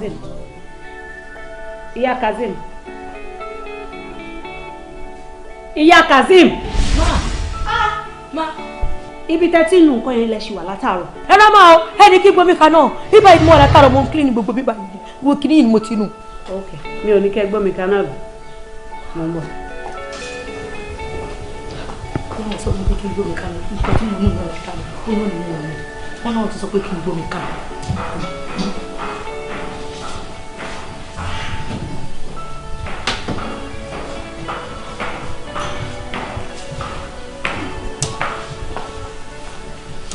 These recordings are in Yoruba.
Kazeem, ìyá Kazeem, ìyá Kazeem. Ma. Ibi tẹ́ tí nù nǹkan yẹn lẹ ṣì wà látàárọ̀. Ẹ rá máa o, ẹni kí gbomi kaná bíbá yìí mo wà látàárọ̀, mo ń clean gbogbo bíbá yìí, gbogbo kìíní yìí ni mo ti nù. Ok, mi ò ní kẹ́ gbómi kaná bì, mo ń bọ̀. Wọ́n sọ pé kí n gbómi kaná, nǹkan tí mo nù náà látàárọ̀ ó náà ni mo nù, wọ́n náà ti sọ pé kí n gbómi kaná.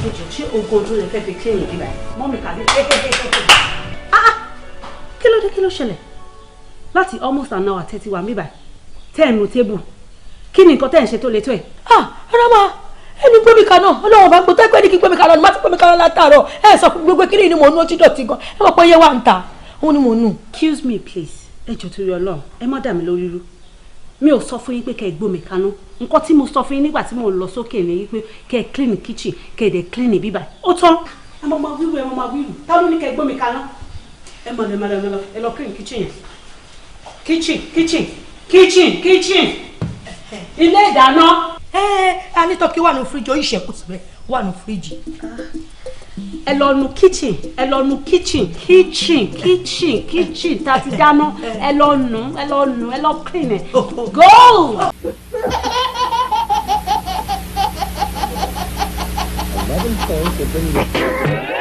Ẹ jọ̀ọ́, ṣé ogun ojú lè fẹ́ fi clean bíbá yìí? Mummy Kazeem, kí ló dé? Kí ló ṣẹlẹ̀? Láti almost an hour tẹ́tí wà bíbá tẹ́ ẹ̀ nu table, kí ni nǹkan tẹ́ ẹ̀ ń ṣe tó le tó ẹ̀? Ah, ẹ rá máa, ẹni gbómi kaná, ọlọ́run bá gbọ́tọ́ ẹgbẹ́ ní kí gbómi kaná ni má ti gbómi kaná látàárọ̀. Ẹ sọ fún gbogbo kí ni mò ń nú, ó ti dọ̀tí gan, ẹ mọ̀ pé iye wà ń ta òun ni mò ń nù. Excuse me please, ẹ jọ̀ọ́, torí Ọlọ́run, ẹ má dà mí lórí rú. Mi ò sọ fún yín pé kẹ́ ẹ gbómi kaná. Nǹkan tí mo sọ fún yín nígbà tí mo lọ sókè ni wípé kẹ́ ẹ clean kitchen, kẹ́ ẹ dẹ̀ clean bíbá, ó tán. Ẹ máa ma wíwú, ẹ máa ma wíwú. Ta ló ní kẹ́ ẹ gbómi kaná? Ẹ mọ̀ lẹ́ mọ̀ lẹ́ mọ̀, ẹ lọ clean kitchen yẹn, kitchen, kitchen, kitchen, kitchen, ilé ìdáná. Ẹ ẹ anítọ́kí wà ní fíríjì, ó ìṣẹ̀kù síbẹ̀ wà ní fíríjì. Ẹ lọ nu kitchen, ẹ lọ nu kitchen, kitchen, kitchen, kitchen tá a ti dáná, ẹ lọ nu, ẹ lọ nu, ẹ lọ clean ẹ. Go. 11 points have been